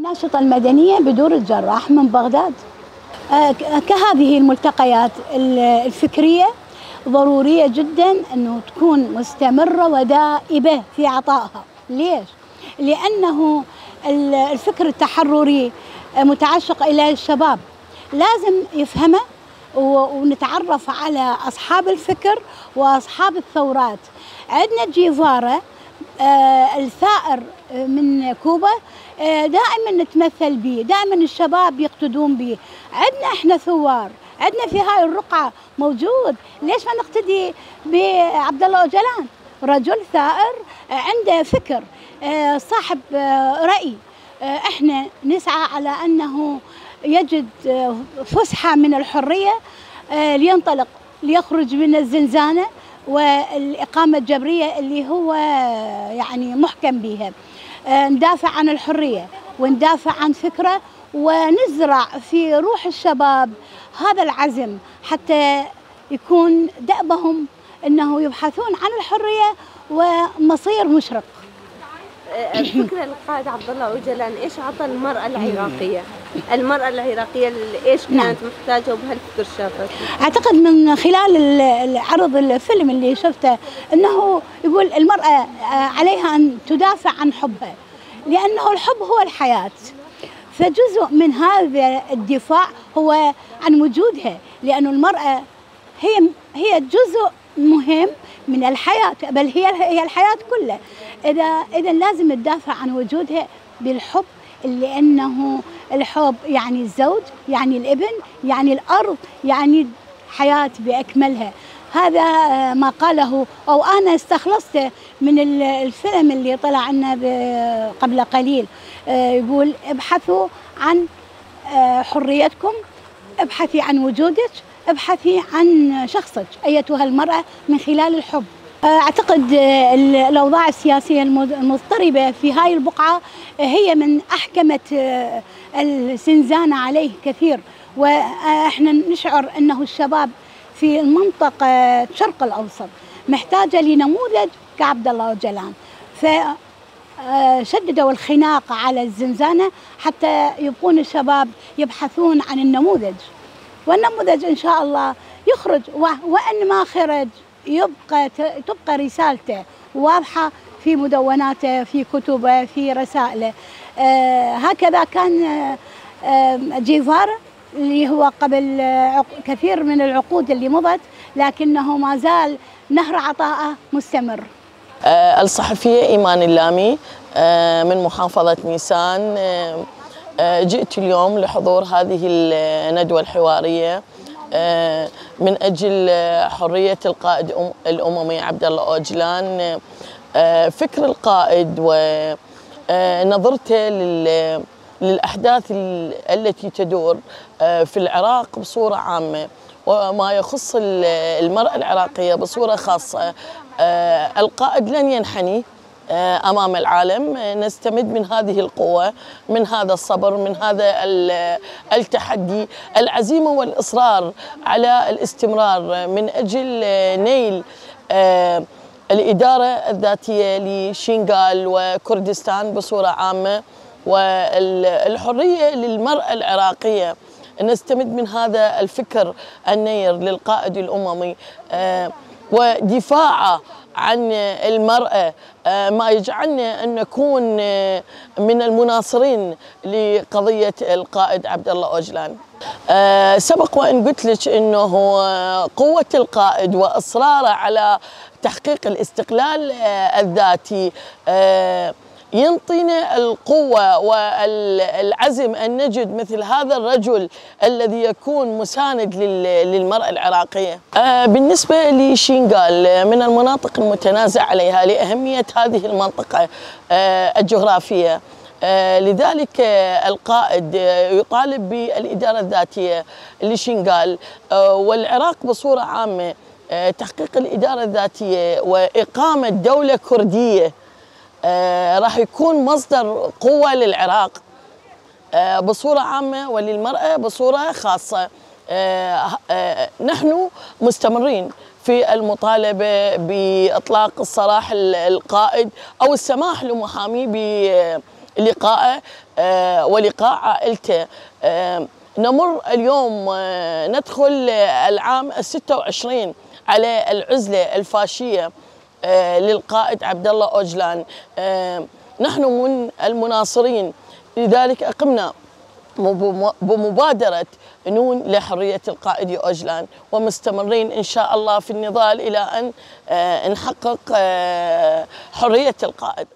الناشطة المدنية بدور الجراح من بغداد. كهذه الملتقيات الفكرية ضرورية جدا أنه تكون مستمرة ودائبة في عطائها. ليش؟ لأنه الفكر التحرري متعشق إلى الشباب، لازم يفهمه ونتعرف على أصحاب الفكر وأصحاب الثورات. عندنا جيفارا الثائر من كوبا، دائما نتمثل به، دائما الشباب يقتدون به. عندنا احنا ثوار، عندنا في هاي الرقعة موجود، ليش ما نقتدي بعبد الله أوجلان؟ رجل ثائر عنده فكر، صاحب رأي. احنا نسعى على أنه يجد فسحة من الحرية لينطلق، ليخرج من الزنزانة والإقامة الجبرية اللي هو يعني محكم بها. ندافع عن الحرية وندافع عن فكرة، ونزرع في روح الشباب هذا العزم حتى يكون دأبهم أنه يبحثون عن الحرية ومصير مشرق. الفكرة القائد عبد الله أوجلان ايش عطى المرأة العراقية؟ المرأة العراقية ايش كانت محتاجة وبهالفكر شافت؟ اعتقد من خلال عرض الفيلم اللي شفته انه يقول المرأة عليها ان تدافع عن حبها، لانه الحب هو الحياة. فجزء من هذا الدفاع هو عن وجودها، لأن المرأة هي جزء مهم من الحياة، بل هي الحياة كلها. إذا لازم تدافع عن وجودها بالحب، لأنه الحب يعني الزوج، يعني الابن، يعني الأرض، يعني حياة بأكملها. هذا ما قاله أو أنا استخلصته من الفيلم اللي طلع لنا قبل قليل. يقول ابحثوا عن حريتكم، ابحثي عن وجودك، ابحثي عن شخصك أيتها المرأة من خلال الحب. أعتقد الأوضاع السياسية المضطربة في هاي البقعة هي من أحكمت الزنزانة عليه كثير، وإحنا نشعر أنه الشباب في المنطقة الشرق الأوسط محتاجة لنموذج كعبد الله أوجلان، فشددوا الخناق على الزنزانة حتى يبقون الشباب يبحثون عن النموذج، والنموذج إن شاء الله يخرج، وإن ما خرج تبقى رسالته واضحة في مدوناته، في كتبه، في رسائله. هكذا كان جيفارا اللي هو قبل كثير من العقود اللي مضت، لكنه ما زال نهر عطائه مستمر. الصحفية إيمان اللامي من محافظة نيسان. جئت اليوم لحضور هذه الندوة الحوارية من أجل حرية القائد الأممي عبد الله أوجلان. فكر القائد ونظرته للأحداث التي تدور في العراق بصورة عامة، وما يخص المرأة العراقية بصورة خاصة. القائد لن ينحني أمام العالم، نستمد من هذه القوة، من هذا الصبر، من هذا التحدي، العزيمة والإصرار على الاستمرار من أجل نيل الإدارة الذاتية لشينغال وكردستان بصورة عامة، والحرية للمرأة العراقية. نستمد من هذا الفكر النير للقائد الأممي ودفاعه عن المرأة، ما يجعلنا أن نكون من المناصرين لقضية القائد عبد الله أوجلان. سبق وأن قلت لك أنه قوة القائد وإصراره على تحقيق الاستقلال الذاتي ينطينا القوة والعزم أن نجد مثل هذا الرجل الذي يكون مساند للمرأة العراقية. بالنسبة لشينغال من المناطق المتنازع عليها لأهمية هذه المنطقة الجغرافية، لذلك القائد يطالب بالإدارة الذاتية لشينغال والعراق بصورة عامة، تحقيق الإدارة الذاتية وإقامة دولة كردية راح يكون مصدر قوة للعراق بصورة عامة وللمرأة بصورة خاصة. نحن مستمرين في المطالبة بإطلاق السراح القائد أو السماح لمحامي بلقائه ولقاء عائلته. نمر اليوم ندخل العام 26 على العزلة الفاشية للقائد عبد الله أوجلان. نحن من المناصرين، لذلك أقمنا بمبادرة نون لحرية القائد أوجلان، ومستمرين إن شاء الله في النضال إلى أن نحقق حرية القائد.